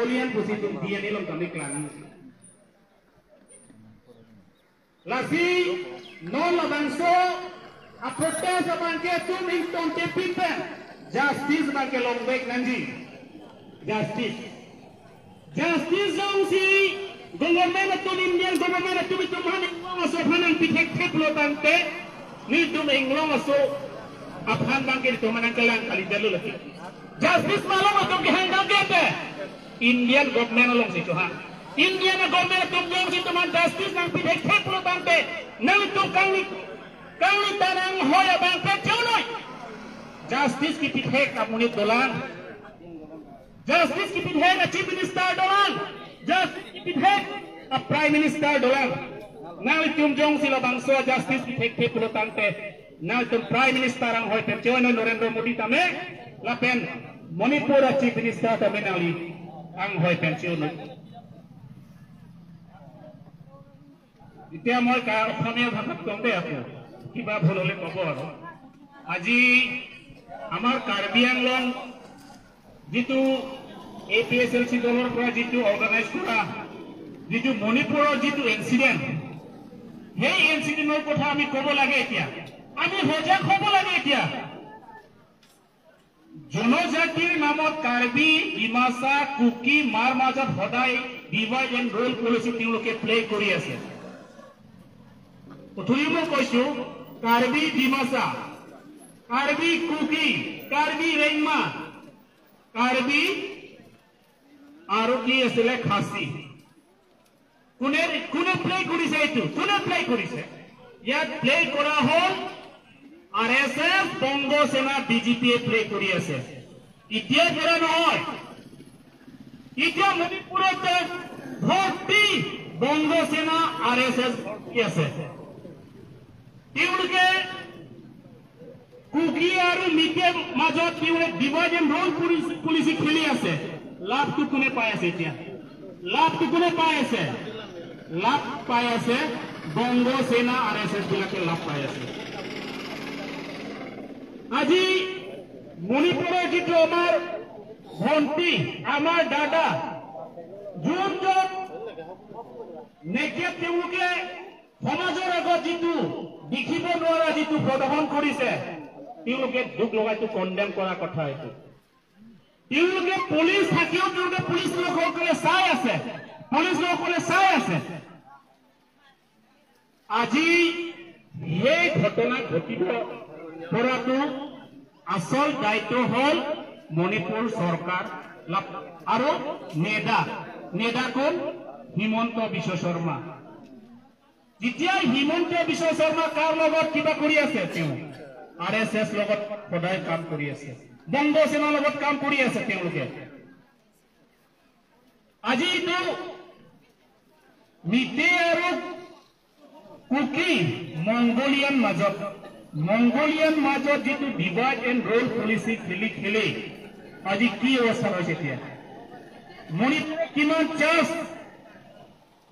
Mongolian pusi tum DNA long kami klang lasi non la bangso a protest bangke tum ing tong te pipen justice bangke long bek nanji justice justice jong si government tum Indian government tum tum han long aso phanan pithek thek lo tangte ni tum ing long aso aphan bangke tum manang kelang kali delu lagi justice malong tum ki hang dang ke Indian government long si chuha Indian government tum jong si tum justice nang pithek thek lo tangte nang tum kang kang tanang hoya bangke chonoi justice ki pithek apuni dolan justice ki pithek a chief minister dolan justice ki pithek a prime minister dolan nang tum jong si lo bangso justice ki thek thek lo tangte nang tum prime minister ang hoy pen chonoi Narendra Modi tame lapen Manipur a chief minister tame nali ang hoy pen chonoi এতিয়া মই অসমীয়া ভাষাত কম দে আকৌ কিবা ভুল হলে ক'ব আৰু আজি আমাৰ কাৰ্বি আংলং যিটো A P S L C দলৰ পৰা যিটো অৰ্গেনাইজ কৰা যিটো মণিপুৰৰ যিটো ইনচিডেণ্ট সেই ইনচিডেণ্টৰ কথা আমি ক'ব লাগে। এতিয়া আমি সজাগ হ'ব লাগে। এতিয়া জনজাতিৰ নামত কাৰ্বি ডিমাচা কুকি মাৰ মাজত সদায় ডিভাইড এণ্ড ৰুল পলিচি তেওঁলোকে প্লে কৰি আছে। অথনি মই কৈছো কাৰ্বি ডিমাচা কাৰ্বি কুকি কাৰ্বি ৰেংমা কাৰ্বি আৰু কি আছিলে খাচী কোনে কোনে প্লে কৰিছে এইটো কোনে প্লে কৰিছে? ইয়াত প্লে কৰা হ'ল আৰ এছ এছ বংগ সেনা বিজেপিয়ে প্লে কৰি আছে। এতিয়া কৰা নহয়, এতিয়া মণিপুৰত ভৰ্তি বংগ সেনা আৰ এছ এছ ভৰ্তি আছে। তেওঁলোকে কুকি আৰু মিকেৰ মাজত তেওঁলোকে ডিভাইড এণ্ড ৰুল পলিচি খেলি আছে। লাভটো কোনে পাই আছে? এতিয়া লাভটো কোনে পাই আছে? লাভ পাই আছে বংগ সেনা আৰ এছ এছ বিলাকে লাভ পাই আছে। আজি মণিপুৰৰ যিটো আমাৰ ভণ্টি আমাৰ দাদা যোনজন নেকে তেওঁলোকে সমাজৰ আগত যিটো দেখিব নোৱাৰা যিটো প্ৰদৰ্শন কৰিছে তেওঁলোকে দুখ লগাইটো কণ্ডেম কৰা কথা। এইটো তেওঁলোকে পুলিচ থাকিও তেওঁলোকে পুলিচ লোকসকলে চাই আছে, পুলিচ লোকসকলে চাই আছে। আজি সেই ঘটনা ঘটিব পৰাটো আচল দায়িত্ব হ'ল মণিপুৰ চৰকাৰ আৰু নেডা। নেডা কোন? হিমন্ত বিশ্ব শৰ্মা। যেতিয়া হিমন্ত বিশ্ব শৰ্মা কাৰ লগত কিবা কৰি আছে? তেওঁ আৰ এছ এছ লগত সদায় কাম কৰি আছে, বংগ সেনাৰ লগত কাম কৰি আছে তেওঁলোকে। আজি এইটো মিতে আৰু কুকি মংগোলিয়ান মাজত যিটো ডিভাইড এণ্ড ৰুল পলিচি খেলি খেলি আজি কি অৱস্থা হৈছে? এতিয়া মণিপুৰত কিমান চাৰ্চ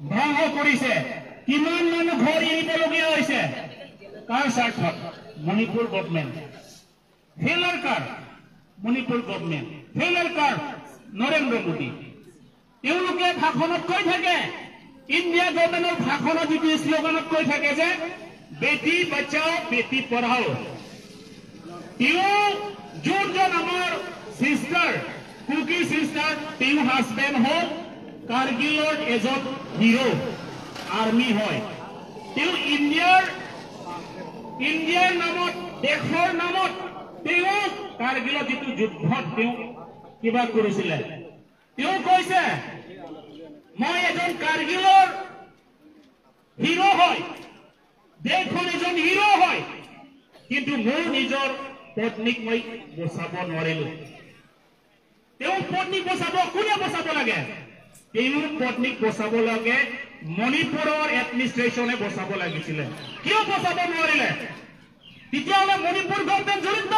ধ্বংস কৰিছে, কিমান মানুহ ঘৰ এৰিবলগীয়া হৈছে, কাৰ স্বাৰ্থত? মণিপুৰ গভমেণ্ট। ফেইলাৰ কাৰ? মণিপুৰ গভমেণ্ট। ফেইলাৰ কাৰ? নৰেন্দ্ৰ মোদী। তেওঁলোকে ভাষণত কৈ থাকে, ইণ্ডিয়া গভমেণ্টৰ ভাষণত যিটো শ্লোগানত কৈ থাকে যে বেটি বচাও বেটি পঢ়াও, তেওঁ যোনজন আমাৰ চিষ্টাৰ কুকি চিষ্টাৰ তেওঁ হাজবেণ্ড হ'ল কাৰ্গিলৰ এজন হিৰো আৰ্মি হয়। তেওঁ ইণ্ডিয়াৰ নামত দেশৰ নামত তেওঁ কাৰ্গিলৰ যিটো যুদ্ধত তেওঁ কিবা কৰিছিলে, তেওঁ কৈছে মই এজন কাৰ্গিলৰ হিৰো হয়, দেশখন এজন হিৰো হয়, কিন্তু মোৰ নিজৰ পত্নীক মই বচাব নোৱাৰিলো। তেওঁ পত্নীক বচাব কোনে বচাব লাগে? তেওঁৰ পত্নীক বচাব লাগে মণিপুৰৰ এডমিনিষ্ট্ৰেশ্যনে বচাব লাগিছিলে। কিয় বচাব নোৱাৰিলে? তেতিয়াহ'লে মণিপুৰ গভমেণ্ট জড়িত।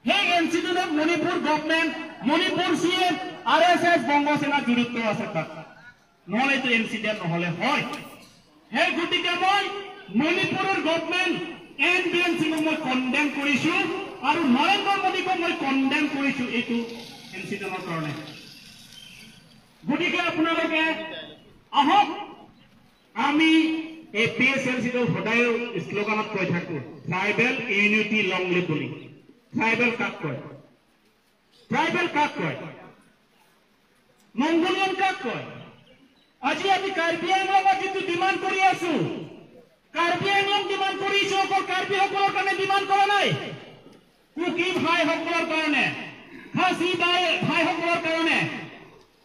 সেই ইনচিডেণ্টত Manipur government, Manipur C M, R S S, Banga Sena জড়িত আছে তাত, নহ'লে এইটো ইনচিডেণ্ট নহ'লে হয়। সেই গতিকে মই মণিপুৰৰ গভমেণ্ট এন বি এন সিঙক মই কণ্ডেম কৰিছো আৰু নৰেন্দ্ৰ মোদীকো মই কণ্ডেম কৰিছো এইটো ইনচিডেণ্টৰ কাৰণে। আপোনালোকে আহক, আমি এই পি এছ এল চিটো সদায় শ্লোগানত কৈ থাকো, ট্ৰাইবেল ইউনিটি লং লিভ বুলি। ট্ৰাইবেল কাক কয়? ট্ৰাইবেল কাক কয়? মংগোলিয়ান কাক কয়? আজি আমি কাৰ্বি আংলঙত যিটো ডিমাণ্ড কৰি আছো, কাৰ্বি আংলং ডিমাণ্ড কৰিছো অকল কাৰ্বিসকলৰ কাৰণে ডিমাণ্ড কৰা নাই, কুকি ভাইসকলৰ কাৰণে, খাচী ভাইসকলৰ কাৰণে,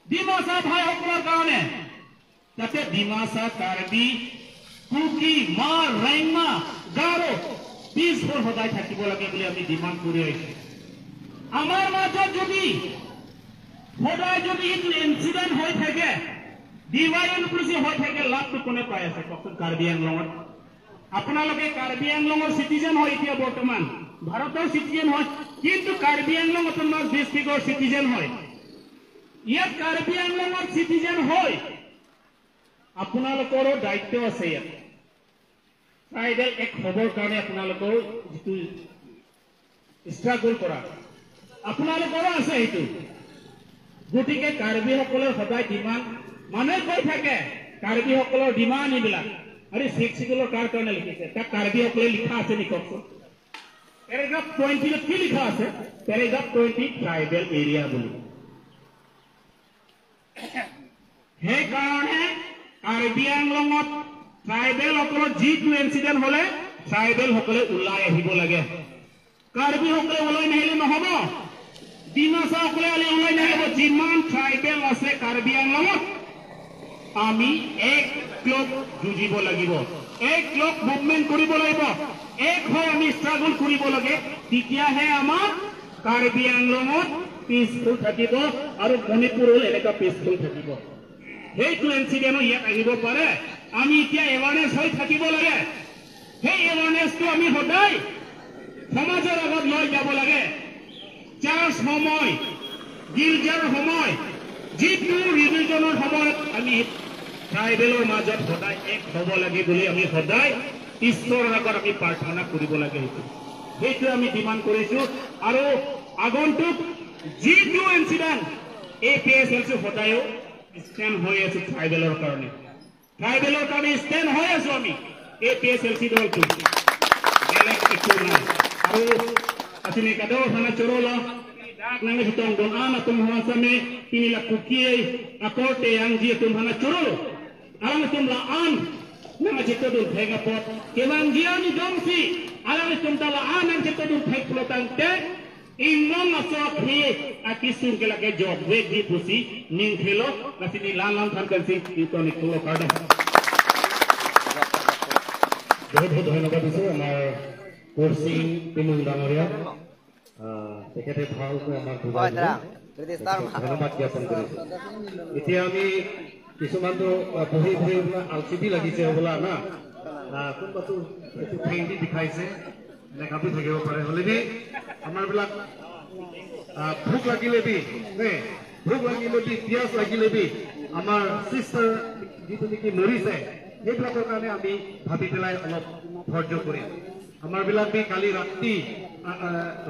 ডিমাচা ভাইসকলৰ কাৰণে। যাতে ডিমাচা, কাৰ্বি, কুকি, মাৰ, ৰেংমা, গাৰো পিছফুল সদায় থাকিব লাগে বুলি আমি ডিমাণ্ড কৰি আহিছো। আমাৰ মাজত যদি সদায় যদি এইটো ইনচিডেণ্ট হৈ থাকে, ডিভাইড এণ্ড হৈ থাকে, লাভটো কোনে পাই আছে কওকচোন? কাৰ্বি আংলঙত আপোনালোকে কাৰ্বি আংলঙৰ চিটিজেন হয়, এতিয়া বৰ্তমান ভাৰতৰ চিটিজেন হয়, কিন্তু কাৰ্বি আংলং অট'নমাছ ডিষ্ট্ৰিক্টৰ চিটিজেন হয়। ইয়াত কাৰ্বি আংলঙৰ চিটিজেন হৈ আপোনালোকৰো দায়িত্ব আছে ইয়াত ট্ৰাইবেল এক হ'বৰ কাৰণে। আপোনালোকৰ যিটো ষ্ট্ৰাগল কৰা আপোনালোকৰো আছে সেইটো। গতিকে কাৰ্বিসকলৰ সদায় ডিমাণ্ড, মানুহে কৈ থাকে কাৰ্বিসকলৰ ডিমাণ্ড এইবিলাক। আৰে ছিক্স চিকুলৰ কাৰ কাৰণে লিখিছে? তাক কাৰ্বিসকলে লিখা আছে নেকি কওকচোন? পেৰাগ্ৰাফ 20ত কি লিখা আছে? পেৰাগ্ৰাফ 20 ট্ৰাইবেল এৰিয়া বুলি। সেইকাৰণে কাৰ্বি আংলঙত ট্ৰাইবেলসকলৰ যিটো ইনচিডেণ্ট হলে ট্ৰাইবেলসকলে ওলাই আহিব লাগে। কাৰ্বিসকলে ওলাই নাহিলে নহব, ডিমাচাসকলে ওলাই নাহিব। যিমান ট্ৰাইবেল আছে কাৰ্বি আংলঙত আমি এক লগ যুঁজিব লাগিব, এক লগ মুভমেণ্ট কৰিব লাগিব, এক হৈ আমি ষ্ট্ৰাগল কৰিব লাগে। তেতিয়াহে আমাৰ কাৰ্বি আংলঙত পিচফুল থাকিব আৰু মণিপুৰ হ'ল এনেকুৱা পিচফুল থাকিব। সেইটো ইনচিডেণ্টো ইয়াত আহিব পাৰে। আমি এতিয়া এৱাৰনেছ হৈ থাকিব লাগে। সেই এৱাৰনেছটো আমি সদায় সমাজৰ আগত লৈ যাব লাগে। চাৰ্চ সময়, গীৰ্জাৰ সময়, যিটো ৰিলিজনৰ সময়ত আমি ট্ৰাইবেলৰ মাজত সদায় এক হ'ব লাগে বুলি আমি সদায় ঈশ্বৰৰ আগত আমি প্ৰাৰ্থনা কৰিব লাগে। সেইটো আমি ডিমাণ্ড কৰিছো। আৰু আগন্তুক যিটো incident A P S L C সদায়ো ষ্টেণ্ড হৈ আছো ট্ৰাইবেলৰ কাৰণে, ট্ৰাইবেলৰ কাৰণে ষ্টেণ্ড হৈ আছো আমি A P S L C দলটো, বেলেগ একো নাই। আৰু asini kado hana chorola nang hitong don ana tum hana same pinila kukiei akorte yang ji tum hana chorolo alang tum la an nang chito dun thenga pot kewang jiani dongsi alang tum ta la an nang chito dun thek plotang te ingmong asok hi akisur ke lage job we ji pusi ning khelo asini lan lan than kansi itoni kulo kardo। বহুত বহুত ধন্যবাদ দিছোঁ আমাৰ coaching পিনুং ডাঙৰীয়া, তেখেতে ভালকৈ আমাক বুজাই দিলে, ধন্যবাদ জ্ঞাপন কৰিছোঁ। এতিয়া আমি কিছুমানটো বহি বহি আলচি লাগিছে হ'বলা না, কোনোবাটো এইটো ঠেং দি বিষাইছে, এনেকুৱা বি থাকিব পাৰে। হ'লে বি আমাৰবিলাক ভোক লাগিলে বি নে, ভোক লাগিলে বি, পিঁয়াজ লাগিলে বি, আমাৰ চিষ্টাৰ যিটো নেকি মৰিছে সেইবিলাকৰ কাৰণে আমি ভাবি পেলাই অলপ ধৈৰ্য কৰিম। আমাৰবিলাক বি কালি ৰাতি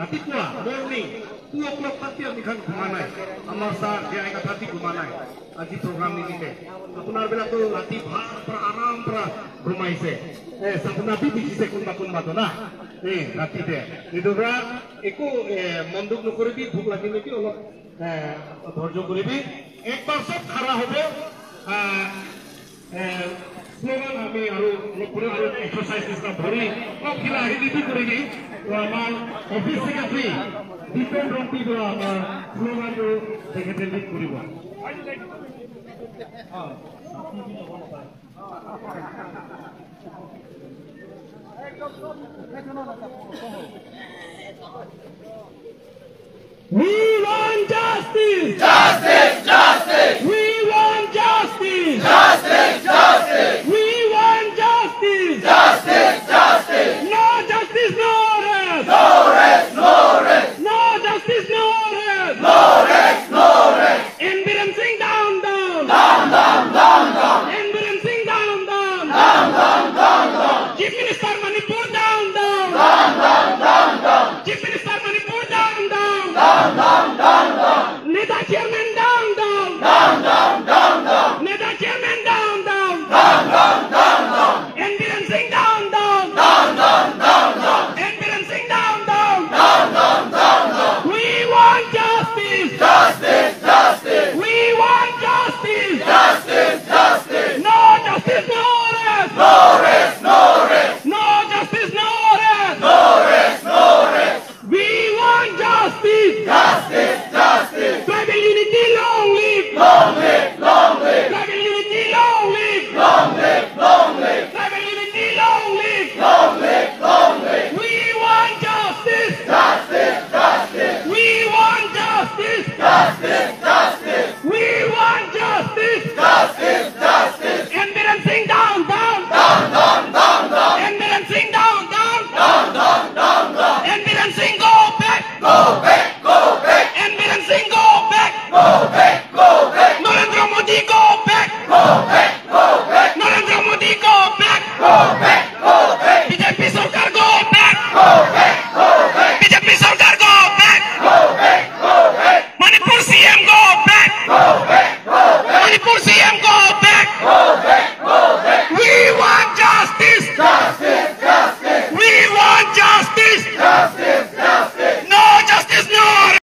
ৰাতিপুৱা মৰ্ণিং 2 o'clock তাতে আমি খান ঘুমা নাই, আমাৰ ছাৰ জীয়াই কথা ঘুমা নাই আজি প্ৰগ্ৰাম নিমিত্তে। আপোনাৰবিলাকো ৰাতি ভাল পৰা আৰাম পৰা ঘুমাইছে, আপোনাৰ বি দেখিছে কোনোবা কোনোবাটো না এই ৰাতিতে। এইটোৰ পৰা একো মন দুখ নকৰিবি, ভোক লাগিলে কি অলপ ধৈৰ্য কৰিবি। একবাৰ চব খাৰা হ'ব শ্লোগান আমি আৰু অলপ আৰু এক্সাৰচাইজ নিচিনা ধৰি অলপ খিলা আহিবি কৰিবি। তো আমাৰ অফিচ ছেক্ৰেটাৰী দীপেন ৰংপি পৰা আমাৰ শ্লোগানটো তেখেতে লিড কৰিব। We want justice! Justice!